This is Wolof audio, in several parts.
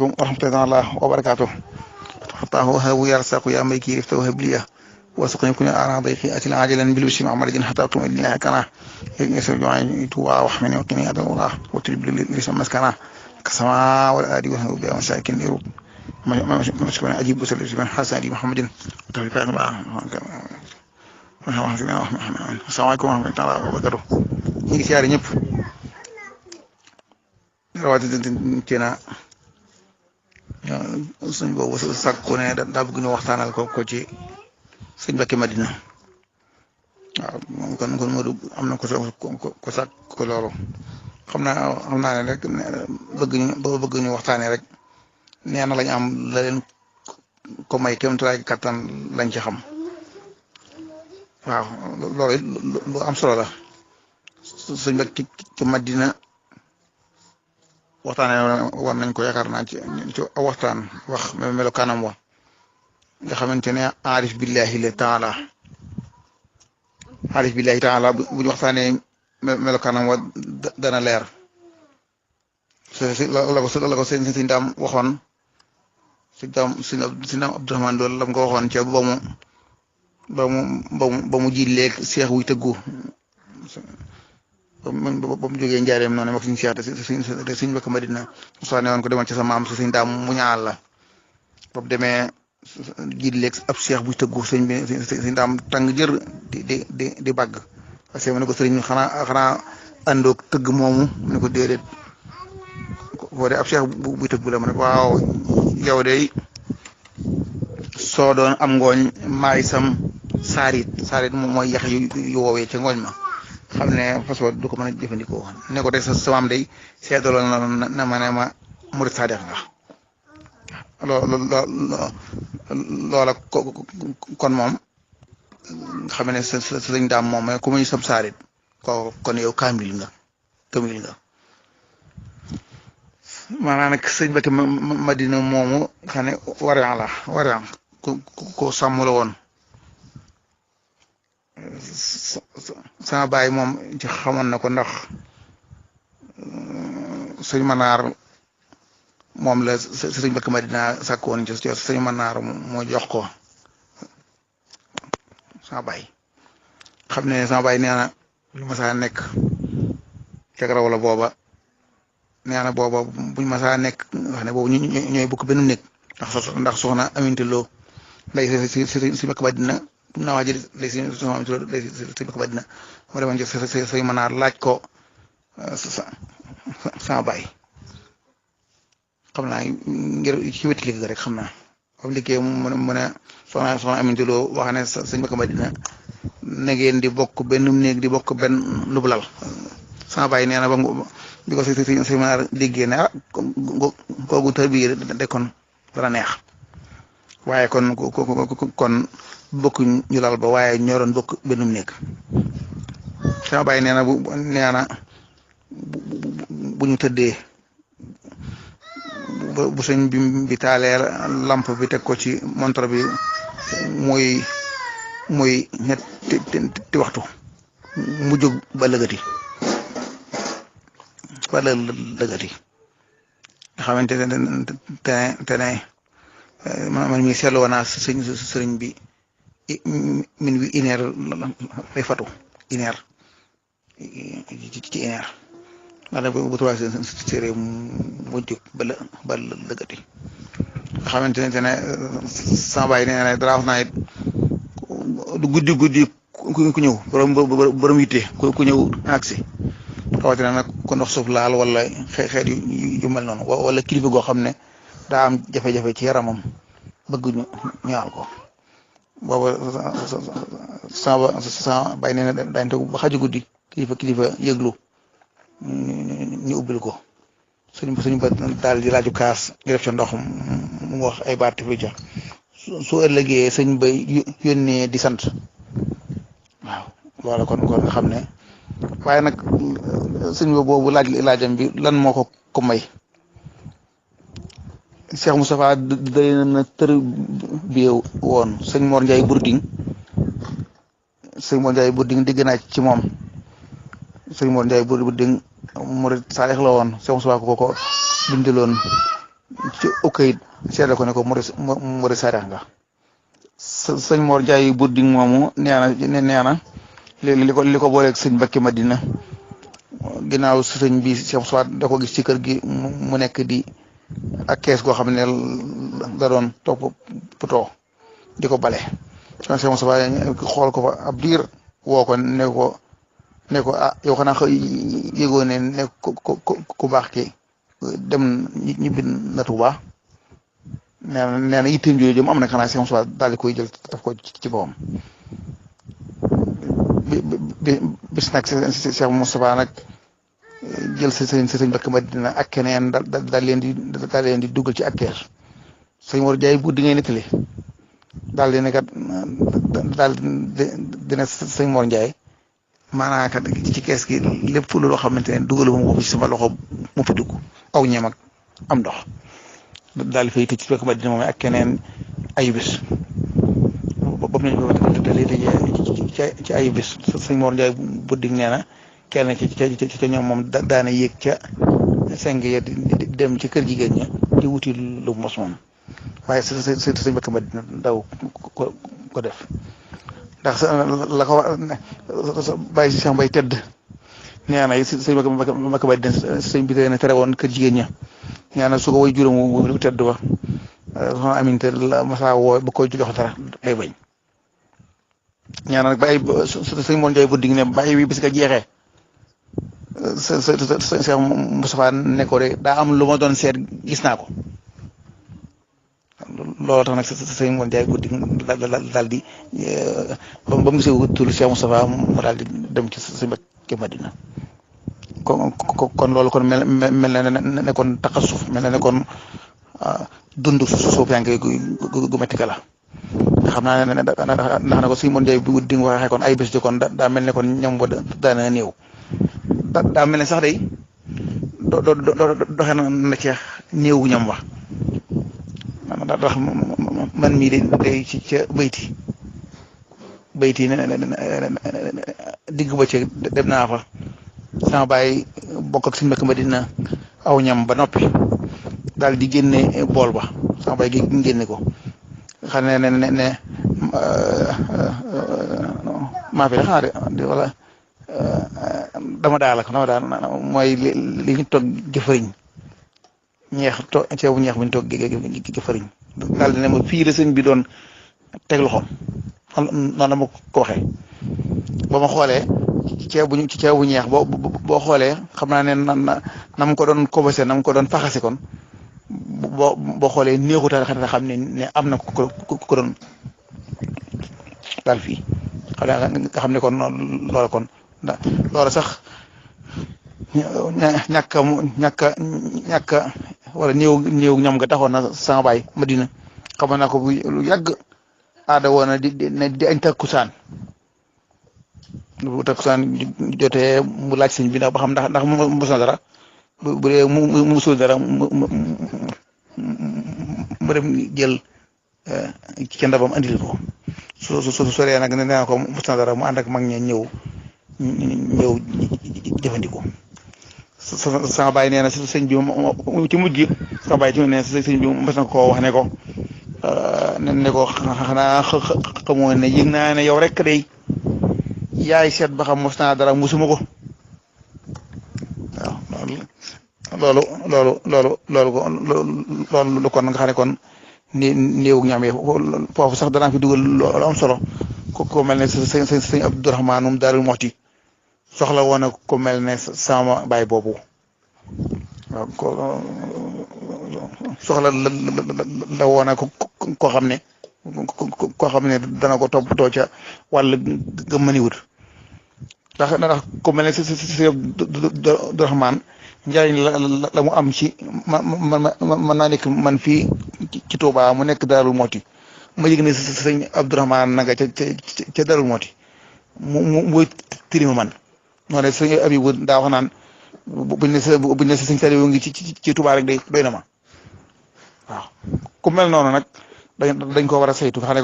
ورحمة الله وبركاته. فتاه وهب يرزق يا ميكي رفت وهب لي وسقني كل أعراض ضيقي عاجلا بالبشر مع مرض حتى أطمئن إلي هكذا يسر جوعي توعى وحمني وقني أدعو الله وتجب لي لسان مسكنا كسماء والآدي وهب بها مساكن يروب مشكلة أجيب وسلم من حسن علي محمد وتوفيق الله. السلام عليكم ورحمة الله وبركاته. ñi ngi siyaare ñëpp rawatina suñ boobu sàkku ne daa bëgg ñu waxtaanal ko ci sëñ Mbacke Madina. waaw moom kon Modou am na ko sàkk ko loolu xam naa ne rek bëgg ñu waxtaanee rek nee na lañ am la leen ko may kéemtalaay kattan lañ ci xam. waaw loolu lu am solo la sëñ Mbacke ci Madina waxtaanee war nañ ko yaakaar naa ci waxtaan wax melokaanam wa nga xamante ne aarif billahi taala bu ñu waxtaanee melokaanam wa dana leer. la ko sëñ daam waxoon sëñ daam Abdourahmane loolu la mu ko waxoon ca ba mu ji léeg seex wuy tëggu ba mu jógee njaareem noonu mag suñu seex te suñ Mbacke Madina soo ne woon ko demoon ci sa maam si suñ daam mu ñaal la ba mu demee jiit léeg ab seex buy tëggu sëñ bi suñ daam tàng jër di bàgg parce que mu ne ko sëriñ xanaa àndoog tëgg moomu mu ne ko déedéet boo dee ab seex buy tëggu la mu ne ko waaw yow de soo doon am ngooñ maay sam saarit moom mooy yax yu woowee ca ngooñ ma xam ne façon du ko mën a jëfandikoo ne ko de sa maam day seetaloon na ma ne ma murid sadex nga loola kon moom xam ne sa sëñ daam moom mooy ku muy sam saarit kon yow kaamil nga maanaam nag sëñ Mbacke Madina moomu xam ne warian ko sàmm la woon. sama baay moom ci xamoon na ko ndax sëñ Manaar moom la sëñ Mbacke Madina sàkk woon ci sëñ Manaar moo jox ko sama baay xam ne sama baay nee na buñ masaa nekk teg raw la booba nee na booba buñ masaa nekk wax ne boobu ñooy bokk benn nekk ndax soxna Aminta Lo nday sëñ Mbacke Madina naa waa jëli lay si Mbacke Madina moo demoon ci say Manaar laaj ko sama baay xam naa ngir ci wetu liggéey rek xam naa comme liggéey mu ne soxna Aminta Lo wax ne sëñ Mbacke Madina na ngeen di bokk benn néeg di bokk benn lublal sama baay nee na bi ko say Manaar liggéey ne kooku tër bi de kon dana neex waaye kon bokk ñu lal ba waaye ñoo doon bokk benn néeg sama baay nee na bu ñu tëddee bu sëñ bi taalee lamp bi teg ko ci montre bi muy ñetti waxtu mu jóg ba lëgëti nga xamante ne man mi seetlu woon naa sëriñ bi min wi une heure lay fatu une heure ci une heure maanaam bu 3 heures mu jóg ba lëgëti nga xamante ne sama baay nee na dara wax naa it du guddi ku ñëw borom yitte ku ñëw agsi rawatina nag ko ndox suuf laal wala xeet yu mel noonu wala kilifa goo xam ne daa am jafe-jafe ci yaramam bëgg ñu ñaal ko booba sama bay nee na daañu toog ba xaju guddi kilifa yëglu ñu ubbil ko suñu ba daal di laaju kaas ñu def ca ndox mu wax ay baat fi ca su ëllëgee sëñ ba yónnee di sant waaw loola kon nga xam ne waaye nag sëñ boobu laajam bi lan moo ko may Cheikh Moustapha day na tër bi woon sëñ Mor Ndiaye Bourding dégg naa ci moom sëñ Mor Ndiaye Bourding murid saalix la woon Cheikh Moustapha ko bindaloon ci ukayit seede ko ne ko murid sareex nga sëñ Mor Jaay Budding moomu nee na li ko booleeg sëñ Mbàkke Madina ginnaaw sëñ bi Cheikh Moussa da ko gis ci kër gi mu nekk di ak kees goo xam ne la doon topp poto di ko bale Cheikh Moussa xool ko fa ab diir woo ko ne ko ah yow xanaa yëgoo ne ku baax ki dem ñibbi na Tuuba nee na yitteem jooju jëm am na xanaa Cheikh Moussa daal di koy jël daf ko ci boppam bis nag Cheikh Moustapha nag jël sëñ Mbàkke Madina ak keneen daal leen di dugal ci ak keer sëñ Mor Jaay bu di ngay nettali daal di ne kat daal dina sëñ Mor Njaay maanaam kat ci kees gi lépp loo xamante ne dugalu ma ko ci sama loxo mu fi dugg aw ñam ak am ndox daal di fay tëj ci Mbàkke Madina moom ak keneen ay bis bopp nañ ko dalee ci ay bis sëñ Mor Njaay bu dig nee na kenn ci ñoom moom daana yéeg ca seng ya di dem ci kër jigéen ña di wuti lu mos moom waaye sëñ Mbàkke Madina daw ko def ndax la ko bàyyi si sax bay tedd nee na sëñ Mbàkke Madina sëñ bi na tere woon kër jigéen ña nee na su ko way juróom wu tedd ba soxna Aminta la masa woo ba koy jox dara day bañ ñaana nag bàyyi sëñ Mor Njaay bu dig ne bàyyi bi bis nga jeexee Cheikh Moustapha ne ko de daa am lu ma doon seet gis naa ko loolu tax nag sëñ Mor Njaay bu dig daal di ba mu gisee wutul Cheikh Moustapha mu daal di dem ci sëñ Mbàkke Madina kon loolu kon mel na ne kon taxasuf mel na ne kon dund suuf yaa ngi gu métti ka la xam naa ne ndax na ko sëñ Mor Njaay bu di nga waxee kon ay bés di kon daa mel ne kon ñoom ba daana néew daa mel ne sax day doxe na ci néew ñam wax ndax man mii day ci ca bayti digg ba ci dem naa fa sama baay bokk ak sëñ Mbàkke Madina aw ñam ba noppi daal di génne bool ba sama baay gi génne ko xam ne maa fi la xanaa de wala dama daal mooy li ñu toog jëfëriñ ceebu ñeex bi ñu toog jëfëriñ daal di ne ma fii la sëñ bi doon teg loxoom noonu la ma ko waxee ba ma xoolee ci ceebu ñeex boo xoolee xam naa ne na mu ko doon kobase na mu ko doon faxase kon boo xoolee néexutal xam ne am na ko doon daal fii nga xam ne kon loola kon loola sax ñàkk wala néew ñam nga taxoon na sama baay Madina xamoon naa ko bu lu yàgg aada woon na di añ takkusaan bu takkusaan jotee mu laaj sëñ bi ba xam ndax mos na dara bu dee mu musul dara mu dem jël ci ndabam andil ko su soree nag nee naa ko mos na dara mu ànd ak mag ña ñëw jëfandikoo sama baay nee na sëñ bi ci mujj gi sama baay ci nee na sëñ bi mos na koo wax ne ko xanaa xamoo ne yëg naa ne yow rek day yaay seet ba xam mos naa dara musuma ko waaw loolu kon nga xam ne kon néew ñam yi foofu sax danaa fi dugal loolu am solo ko mel ne sëñ Abdourahmaan moom Daaru Muxti soxla woon na ko mel ne sama baay boobu waaw soxla la woon na koo xam ne dana ko toppatoo ca wàll ga mëniwut ndax ko mel ne si Abdourahmaan njëriñ la mu am ci man naa nekk man fii ci Touba mu nekk Daaru Muxti ma yëg ne sëñ Abdourahmaan na nga ca Daaru Muxti muy tirima man noo ne sëñ Abibu daa wax naan buñ ne sëñ Saliou ngi ci Touba rek day doy na ma waaw ku mel noonu nag dañ ko war a saytu xam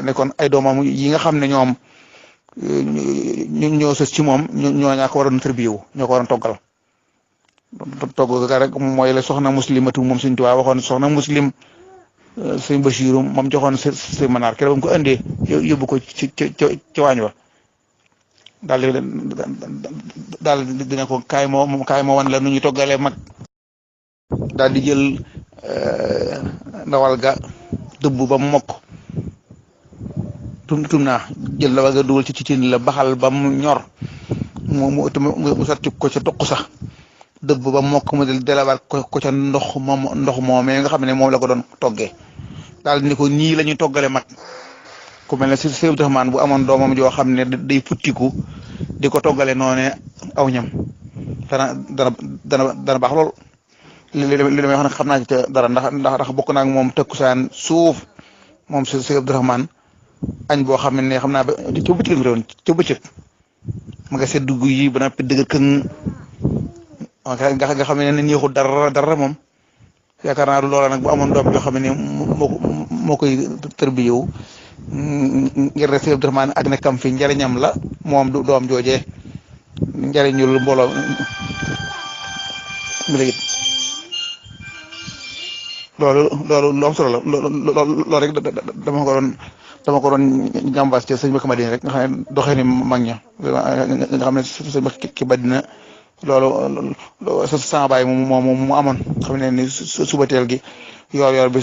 ne kon ay doomam yi nga xam ne ñoom ñoo sës ci moom ñoo ñaa ko waroon tërbiyewu ñoo ko waroon toggal togg ga rek mooy la soxna muslimatu moom Sëñ Tuubaa waxoon soxna muslim Sëñ Basiiru moom joxoon si manaar keroog ba mu ko indee yóbbu ko ci waañ wa daal di dina ko kaay moo wan la nu ñu toggalee mag daal di jël ndawal ga dëbb ba mu mokk tum naa jël ndawal ga dugal ci cin la baxal ba mu ñor mu sotti ko ca toq sax dëbb ba mokk mu delawaat ko ca ndox moomee nga xam ne moom la ko doon toggee daal ni ko ñii la ñuy toggale mag ku mel ne si Sëñ Abdourahmane bu amoon doomam joo xam ne day futtiku di ko toggale noone aw ñam dana baax lool li may wax nag xam naa ci dara ndax bokk naa ak moom tëkkusaan suuf moom Sëñ Abdourahmane añ boo xam ne xam naa ba ca bëccëg nga doon ca bëccëg ma nga seet dugg yi ba noppi dëgg këng nga xam ne neexul dara moom yaakaar naa du loola nag bu amoon doom yoo xam ne moo koy tërbiyewu ngir ne Sëñ Abdourahmane ak nekkam fi njariñam la moom du doom joojee njariñul mbooloo mi la it loolu lu am solo la loolu rek dama ko doon jàmbaas ci sëñ Mbacke Madina rek nga xam ne doxee ni mag ña nga xam ne sëñ Mbacke Madina loolu sama baay mu amoon xam ne ni suba teel gi yor bi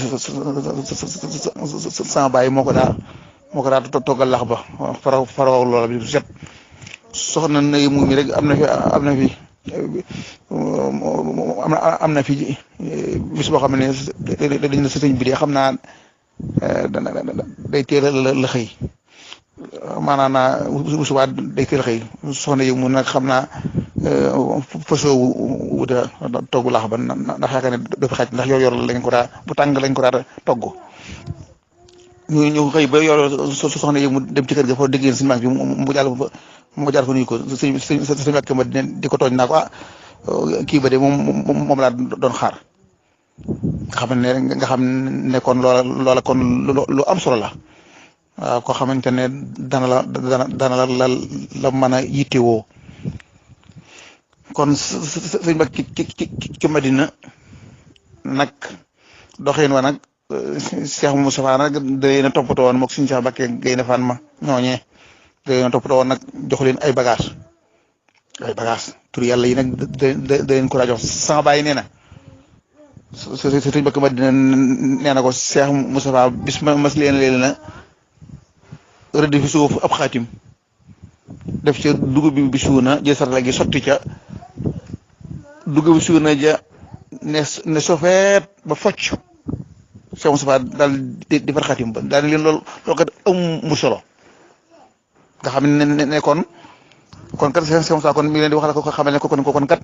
sama baay moo ko daa toggal lax ba faraw loola bi set soxna Ndeye mi rek am na fi bis boo xam ne dañ la sëñ bi de xam naa day teel la xëy maanaam bu subaa day teel a xëy soxna yi mu nag xam naa fasoo wuta togg laax ba ndax yaakaar ne dafa xaj ndax yor lañ ko daa bu tàng lañ ko daa togg ñu xëy ba yor soxna yi mu dem ci kër ga foofu déggeen suñu mag bi mu jaar fa nuyu ko sëñ Mbàkke ma di ko tooñ naa ko kii ba de moom laa doon xaar nga xam ne kon loola kon lu am solo la waaw koo xamante ne dana la mën a yittewoo kon sëñ Mbàkke ci Madina nag doxin wa nag Cheikh Moustapha nag da leen a toppatoo woon moog suñu Cheikh Mbàkke Gaynde Fatma ñooñee da leen a toppatoo woon nag jox leen ay bagage tur yàlla yi nag da leen ko daa jox sama bàyyi nee na sëñ Mbàkke Madina nee na ko Cheikh Moustapha bis mas leen na rëdd fi suuf ab xaatim def ca dugub bi suuna jël sarala gi sotti ca dugub bi suuna ja ne sofeet ba focc Cheikh Moustapha daal di far xaatim ba daal leen loolu kat amu solo nga xam ne kon kat Cheikh Moustapha kon mi leen di wax la ko xamal ne kon kat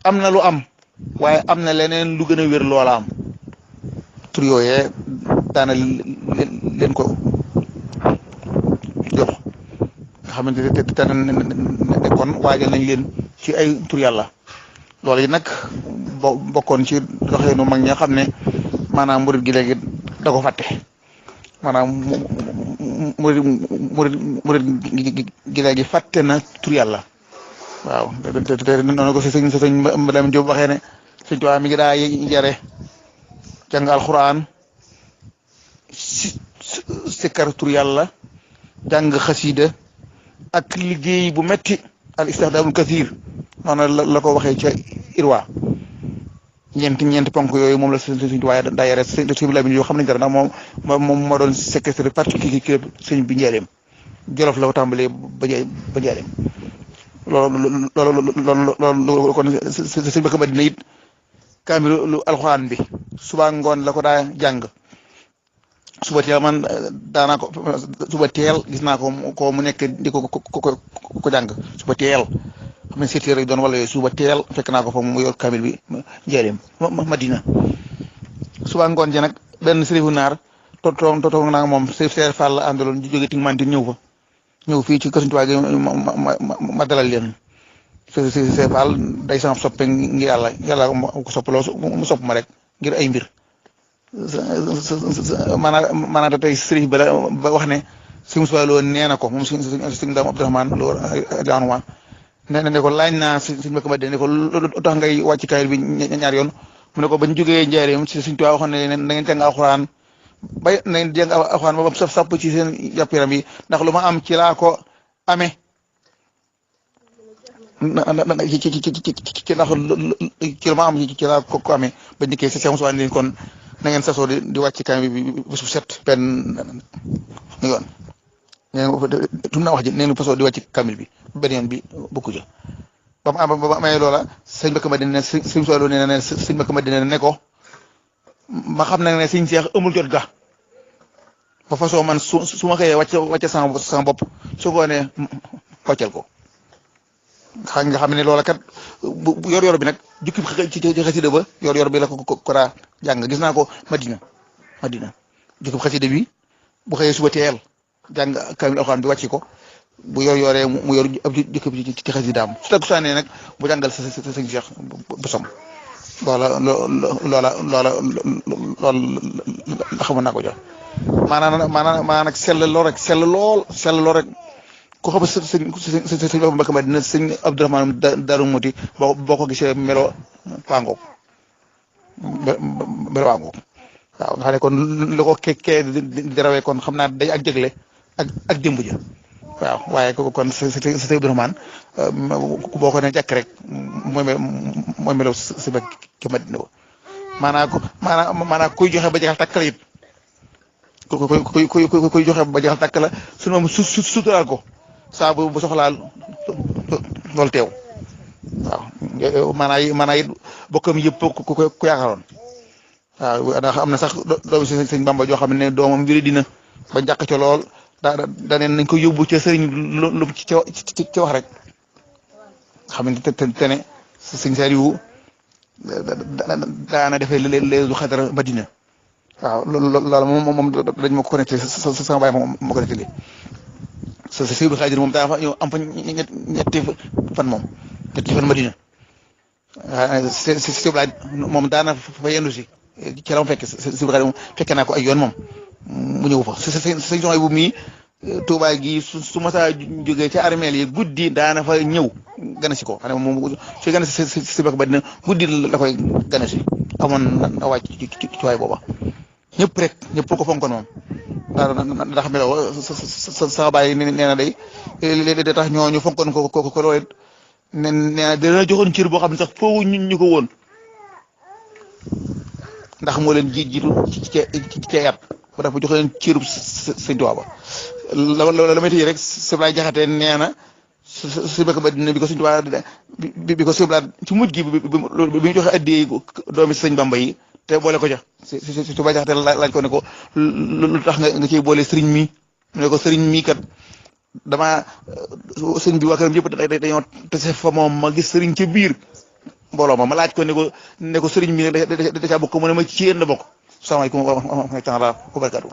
am na lu am waaye am na leneen lu gën a wér loola am tur yooyee daana leen ko jox nga xamante ne kon waajal nañ leen ci ay tur yàlla loolu yi nag bokkoon ci doxeenu mag ña xam ne maanaam murit gi léegi da ko fàtte maanaam murit gi léegi fàtte na tur yàlla waaw te noonu ko sëñ Madame Diop waxee ne Sëñ Tuubaa mi ngi daa yare jàng alxuraan sikkar tur yàlla jàng xasida ak liggéey bu metti al istixdaamul kasiir noonu la ko waxee ca Irwa ñeenti ponk yooyu moom la Sëñ Tuubaa daa yare sëñ Lamin yoo xam nañ dara ndax moom moo doon secrétaire particulier sëñ bi njaareem Jolof la ko tàmbalee ba njaareem loolu kon sëñ Mbàkke Madina it kaamilu alxuraan bi suba ngoon la ko daa jàng suba teel man daanaa ko suba teel gis naa ko mu nekk di ko jàng suba teel xam ne seeti rek doon wala yooyu suba teel fekk naa ko fa mu yor kaamil bi njëriñ Madina suba ngoon ji nag benn sërifu naar toog naa moom Seer Fall la àndaloon jóge Tingmantin ñëw fii ci kër Sëñ Tuubaa gi ma dalal leen Seer Fall day sama soppe ngir yàlla ko soppaloo mu sopp ma rek ngir ay mbir maanaam tey sëriñ ba wax ne Sëñ Musaa Lo nee na ko moom Sëñ Daam Abdourahmane Lo ne ko laaj naa suñ Mbàkke Madina ne ko lu tax ngay wàcc kaamil bi ñaar yoon mu ne ko bañ jógee njaareem si suñ Tuubaa waxoon ne na ngeen jàng alxuraan bay na ngeen jàng alxuraan ba saf sàpp ci seen yàpp yaram yi ndax lu ma am ci laa ko amee ci ndax ci lu ma am ci laa ko amee bañ dikkee si seen suwaan kon na ngeen sasoo di wàcc kaamil bi bés bu set benn yoon tum naa wax ji neen fasoo di wàcc kaamil bi benn yoon bi bokku ja ba mu amee loola sëñ Mbàkke Madina ne sëñ Soolu nee na sëñ Mbàkke Madina ne ko ma xam nag ne sëñ Seex amul jot ga ba fasoo man su ma xëyee wàcc sama bopp su ko ne wàccal ko nga xam ne loola kat bu yor bi nag jukki ci xasida ba yor bi la ko daa jàng gis naa ko Madina jukki xasida bi bu xëyee suba teel jàng kaamil alxuraan bi wàcc ko bu yoree mu yor ab jukki ci xasidaam su takkusaanee nag mu jàngal sa sëñ Cheikh bu som loola xamoon naa ko jox maanaam nag sell lool rek ku xam sëñ Mbàkke Madina sëñ Abdourahmane Daaru Muti boo ko gisee melo waangoog waaw nga xam ne kon lu ko kee di rawee kon xam naa day ak jëgle ak démb ja waaw waaye kon sëñ Abdourahmane boo ko ne jàkk rek mooy melo si Mbàkke Madina ko maanaam kuy joxe ba jeexal tàkk la it kuy joxe ba jeexal tàkk la sunu moom suturaal ko saa bu soxlaa loolu teew waaw maanaam it bokkam yëpp ku yaakaaroon waaw ndax am na sax doomu sëñ Bamba joo xam ne doomam mbiri dina ba njàq ca lool da neen nañ ko yóbbu ca sëriñ lu ci wax rek xam ne te ne sëñ Saliou daana defee leelu xadara Madina waaw loolu moom dañ ma ko connecté sama baay moom ma connecté sa Seydu Xaadir moom daa fa ñëw am fa ñetti fan Madina waaw si moom daana fa yendu si ci la ma fekk Seydu Xaadir moom fekke naa ko ay yoon moom mu ñëw fa sëñ soxna bu mii Tuubaa gi su ma saa jógee ci armeel yi guddi daana fa ñëw gana si ko xam ne moom su gana si Mbàkke Madina guddi la koy gana si amoon na wàcc ci waay booba ñëpp ko fonkoon moom ndax meloo sa baay nee na day da tax ñooñu fonkoon ko loolu nee na dina joxoon cër boo xam ne sax foofu ñu ko woon ndax moo leen jiitu ci yat ba dafa joxe leen cërub sëñ Tuubaa ba la may tëjee rek sëñ Ablaye Jaxate nee na si Mbàkke Madina bi ko sëñ Tuubaa bi ko sëñ Ablaye ci mujj gi bi mu joxe addiyee doomi sëñ Bamba yi te boole ko ca si Tuubaa Jaxate laaj ko ne ko lu tax nga ciy boole sëriñ mi mu ne ko sëriñ mi kat damaa sëriñ bi waa këram yëpp dañoo tase fa moom ma gis sëriñ ca biir mbooloo ma laaj ko ne ko sëriñ mi da caa bokk mu ne ma ci yéen la bokk salaamaaleykum wa rahmatulah wa barakaatu